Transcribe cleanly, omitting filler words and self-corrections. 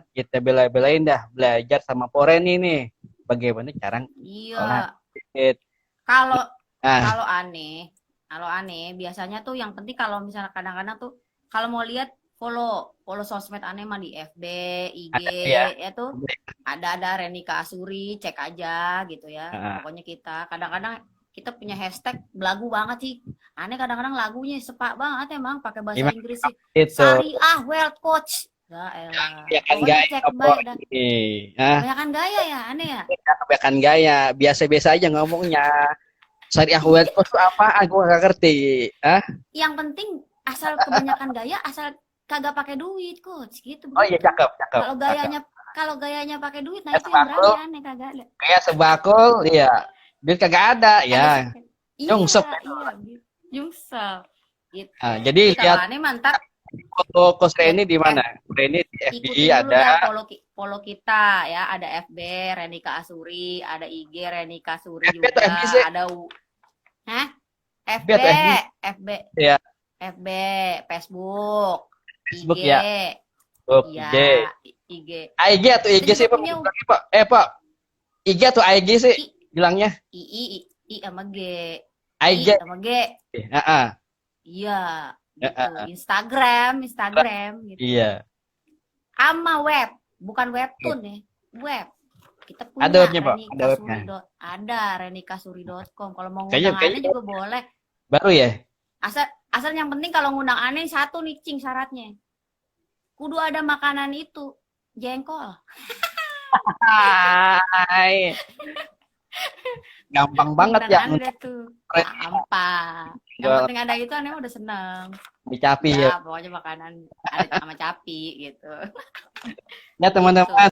kita bela-belain dah belajar sama Poreni nih. Bagaimana cara olah Iya. duit. Kalau Nah, kalau aneh, kalau aneh biasanya tuh yang penting kalau misalnya kadang-kadang tuh kalau mau lihat follow follow sosmed aneh mah di FB, IG ada tuh ya. ya tuh ada Renika Asuri, cek aja gitu ya. Nah, Pokoknya kita kadang-kadang kita punya hashtag belagu banget sih. Aneh kadang-kadang lagunya sepak banget emang pakai bahasa gimana Inggris sih. itu? Syariah Wealth Coach. Ya elah. Kebanyakan Pokoknya gaya cek apa baik dah. ini? Ah, Kebanyakan gaya ya, aneh ya. kebanyakan gaya. Biasa-biasa aja ngomongnya. Syariah wealth coach itu apa? Aku nggak ngerti. Ah, Yang penting asal kebanyakan gaya, asal kagak pakai duit, coach. Gitu oh iya begitu. cakep, cakep, Kalau cakep. gayanya kalau gayanya pakai duit, nah Kayak itu yang sebakul, berarti aneh kagak ada. kayak sebakul, iya. Duit kagak ada, ya. Kagak suka. Iya, Nyungsep itu. iya, gitu. Nyungsel. Gitu. Ah, jadi Jadi kalau lihat aneh mantap foto Coach lihat Reni di mana? Reni di FBI ikutin dulu ada. dah follow kita ya, ada FB Renika Asuri, ada IG Renika Asuri FB atau FB juga, sih? ada Hah? FB FB, atau FB? FB, Ya, FB, Facebook, IG, Facebook ya. Facebook, iya, IG. IG. IG atau Kita IG juga sih, Pak? punya Pak. Pak. IG atau IG sih I, bilangnya? I sama G, I IG. sama G, Heeh. iya, gitu. Heeh. Instagram, gitu. Iya. Ama web, bukan webtoon ya, web. Kita Ada punya webnya, Pak? Ada webnya. ada renikasuri.com. Kalau mau Kayaknya ngundang aneh kayaknya juga boleh. baru ya. Asal asal yang penting kalau ngundang aneh satu nih cing syaratnya. Kudu ada makanan itu, jengkol. Hai. Gampang banget Ngundang ya aneh deh tuh. Gampang. Yang jual penting ada itu aneh udah seneng. capi ya. Ya, pokoknya makanan ada sama capi gitu. Ya Gitu. teman-teman,